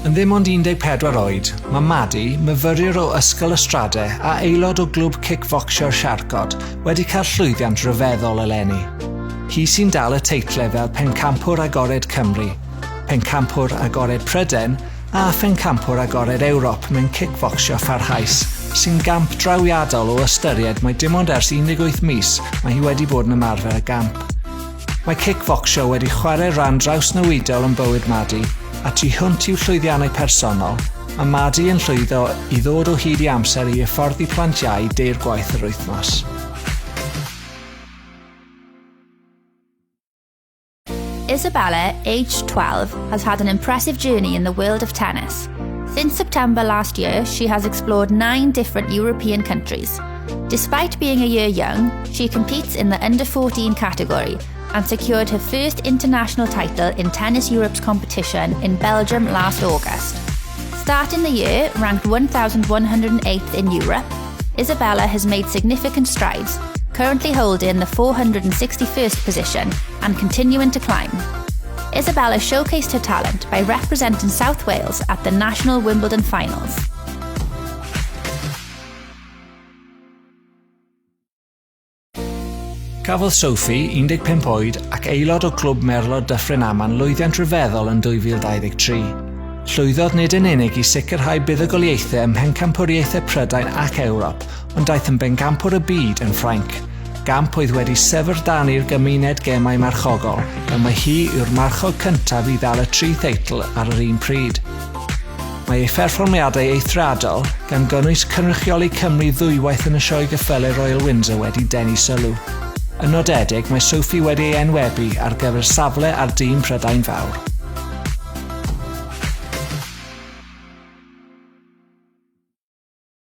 Yn ddim ond 14 oed, mae Maddie, myfyriwr o Ysgol y Strade a aelod o glwb cic-focsio'r Siarcod, wedi cael llwyddiant rhyfeddol eleni. Hi sy'n dal y teitle fel Pencampwr Agored Cymru, Pencampwr Agored Prydain a Phencampwr Agored Ewrop mewn cic-focsio pharhaus, sy'n gamp drawiadol o ystyried mai dim ond ers 18 mis mae hi wedi bod yn ymarfer y gamp. Mae cic-focsio wedi chwarae rhan drawsnewidiol yn bywyd Maddie, a tu hwnt i'w llwyddiannau personol, mae Maddie yn llwyddo i ddod o hyd i amser i hyfforddi plant iau deirgwaith yr wythnos. Isabella, aged 12, has had an impressive journey in the world of tennis. Since September last year, she has explored nine different European countries. Despite being a year young, she competes in the under 14 category and secured her first international title in Tennis Europe's competition in Belgium last August. Starting the year ranked 1,108th in Europe, Isabella has made significant strides, currently holding the 461st position and continuing to climb. Isabella showcased her talent by representing South Wales at the National Wimbledon Finals. Cafodd Sophie, 15 oed, ac aelod o Clwb Merlod Dyffryn Aman lwyddiant rhyfeddol yn 2023. Llwyddodd nid yn unig i sicrhau buddugoliaethau ym Mhencampwriaethau Prydain ac Ewrop, ond daeth yn bencampwr y byd yn Ffrainc. Gamp oedd wedi syfrdanu'r gymuned gemau marchogol, gan mai hi yw'r marchog cyntaf i ddal y tri theitl ar yr un pryd. Mae ei pherfformiadau eithriadol, gan gynnwys cynrychioli Cymru ddwywaith yn y Sioe Gyffelyau Royal Windsor wedi denu sylw. Yn nodedig, mae Sophie wedi ei enwebu ar gyfer safle ar dîm Prydain Fawr.